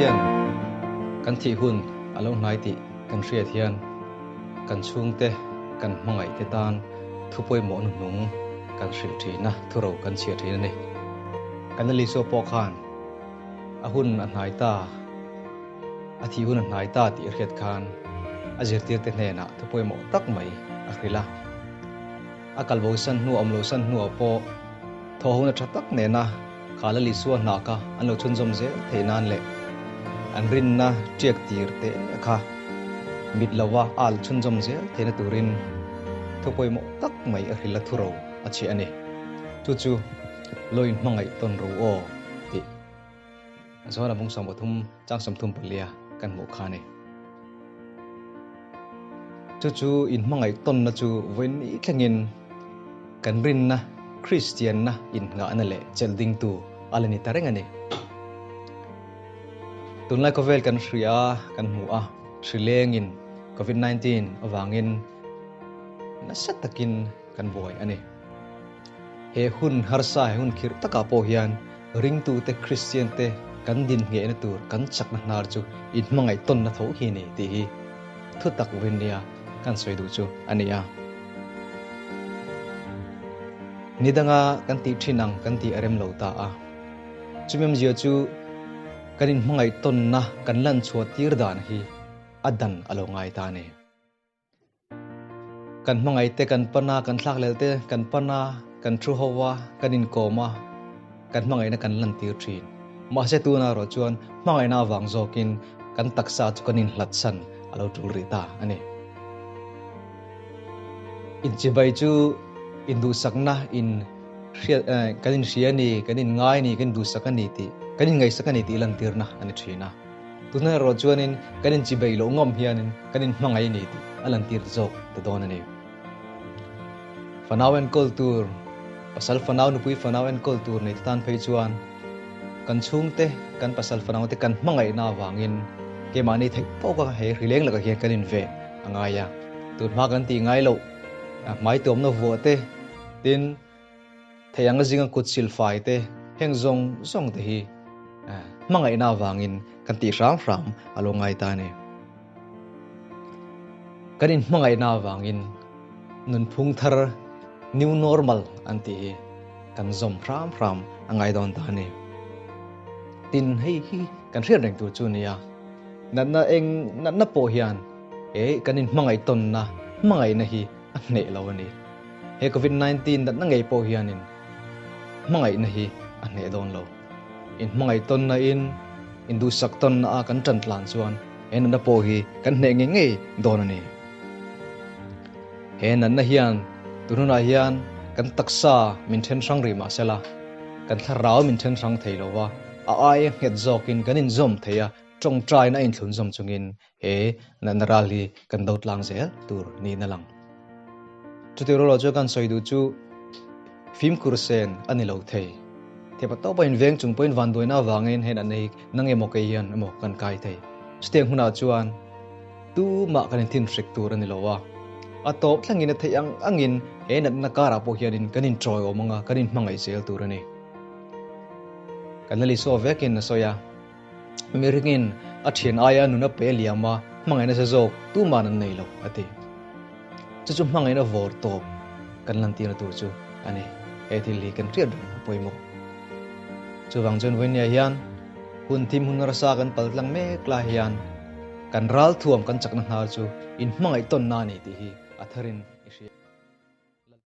hian kan thih hun a lo hnai tih kan hriat hian kan chhungte kan hmangaih te tan thu pawimawh hnuhnung kan hrilh thin a, thuro kan chhiar thin a ni. Kan Lalisua pawh khan a hun a hnai ta, a thih hun a hnai ta tih a hriat khan a zirtirte hnenah thu pawimawh tak mai a hrilh a. A kalbo san hnu, awm lo san hnuah pawh thaw hona tha tak nena kha Lalisua hna kha an lo chhunzawm zel theih nan leh an rinna tiak tir te kha mit lova al chhunzawm zel theihna turin thu pawimawh tak mai a hrilh a thuro a chhiah a ni. Chu chu lo inhmangaih tawn ro aw tih Johana bung 33 chang 34 kan hmuh kha a ni. Chu chu inhmangaih tawnna chu vawiin thlengin kan rinna Kristianna innghahna leh chelh dingtu a la ni ta reng a ni. Tunlai khawvel kan hria a, kan hmu a, hri lengin Covid 19 avangin nasa takin kan buai a ni. He hun harsa, he hun khirh takah pawh hian ringtute, Kristiante kan dinhnghehna tur, kan chakna hnar chu inhmangaih tawnna tho hi a ni tih hi thutak rinnia kan sawi duh chu a ni a. Ni danga kan tih thin ang kan tih a rem lo ta a. Chumi awmzia chu kan inhmangaih tawnna kan lanchhuah tir dan hi a dan a lo ngai ta a ni. Kan hmangaih te kan pan a, kan thlakhlelh te kan pan a, kan thu ho a, kan inkawm a, kan hmangaihna kan lantir thin. Mahse tunah erawh chuan hmangaihna avang zawkin kan taksa chu kan inhlatsan a lo tul rih ta a ni. Inchibai chu induhsakna in hriat kan inhria a ni, kan inngai a ni, kan induhsak a ni tih, kan inngaihsak a ni tih lantirna a ni thin a. Tunah erawh chuanin kan inchibeih loh ngawm hianin kan inhmangaih a ni tih a lantir zawk ta dawn a ni. Fanau enkawl tur, pasal fanau, nupui fanau enkawl tur nei te tan phei chuan kan chhungte, kan pasal fanau te kan hmangaihna avangin keimahni theih tawka he hrileng lakah hian kan inven a ngai a. Tun hma kan tih ngai loh hmai tuamna vuah te, tin, Thei anga zinga kut silfai te, heng zawng zawng te hi hmangaihna avangin kan tih hram hram a lo ngai ta a ni. Kan inhmangaihna avangin nunphung thar, new normal an tih hi kan zawm hram hram a ngai dawn ta a ni. Tin, hei hi kan hriat reng tur chu a ni a, natna eng natna pawh hian he kan inhmangaih tawnna hmangaihna hi a hneh lo a ni. He Covid 19 natna ngei pawh hianin hmangaihna hi a hneh dawn lo. In hmangaih tawnna in, in duhsak tawnna a kan tan tlan chuan he natna pawh hi kan hneh ngei ngei dawn a ni. He natna hian tun hunah hian kan taksa min then hrang rih mah sela, kan thlarau min then hrang thei lo va, a aia nghet zawkin kan inzawm thei a, tawngtaina a inthlunzawm chungin He natna ral hi kan do tlang zel tur niin a lang. Chutih rual chu kan sawi duh chu fimkhur sen a ni lo thei. Thepa tawpa inveng chung pawhin vanduaina avangin he natna hi nang emaw kei hian emaw kan kai thei. Chutiang hunah chuan tumah kan inthinhrik tur a ni lo a. A tawp thlengin a theih ang angin he natna karah pawh hianin kan inṭawiawm anga kan inhmangaih zel tur a ni. Kan la Lisua vekin a sawi a. Miringin a thian aia nuna pe liam a, hmangaihna se zawk tuman an nei lo, a ti. Chu chu hmangaihna vawr tawp kan lantirna tur chu a ni. He thil hi kan hriat reng a pawimawh. Chuvang chuan vawinia hian hun thim hun harsa kan pal tlang mek lai hian kan ralthuam kan chakna hnar chu inhmangaih tawnna a ni tih hi a tharin i hria.